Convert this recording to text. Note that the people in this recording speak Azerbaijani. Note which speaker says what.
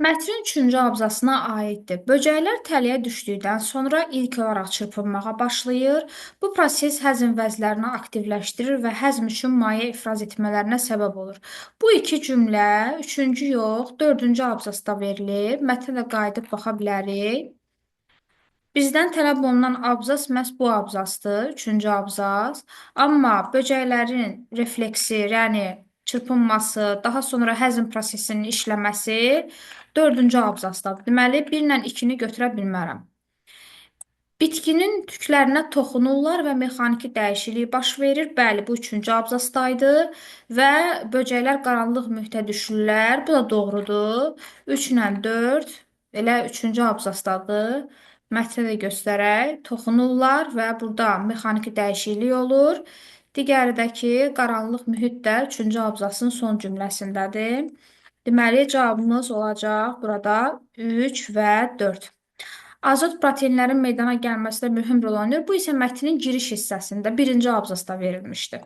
Speaker 1: Mətnin üçüncü abzasına aiddir. Böcəklər tələyə düşdükdən sonra ilk olaraq çırpınmağa başlayır. Bu proses həzm vəzlərini aktivləşdirir və həzm üçün maye ifraz etmələrinə səbəb olur. Bu iki cümlə üçüncü yox, dördüncü abzasda verilib. Mətnə də qayıdıb baxa bilərik. Bizdən tələb olunan abzas məhz bu abzasdır, üçüncü abzas. Amma böcəklərin refleksi, yəni çırpınması, daha sonra həzm prosesinin işləməsi dördüncü abzasdadır. Deməli, 1 ilə 2-ni götürə bilmərəm. Bitkinin tüklərinə toxunurlar və mexaniki dəyişiklik baş verir. Bəli, bu üçüncü abzasdaydı və böcəklər qaranlıq mühitə düşürlər. Bu da doğrudur. 3 ilə 4 elə üçüncü abzasdadır. Mətnə də göstərək. Toxunurlar və burada mexaniki dəyişiklik olur. Digəri də ki, qaranlıq mühit də üçüncü abzasın son cümləsindədir. Deməli, cavabımız olacaq burada 3 və 4. Azot proteinlərin meydana gəlməsində mühüm rol oynayır. Bu isə mətnin giriş hissəsində birinci abzasda verilmişdi.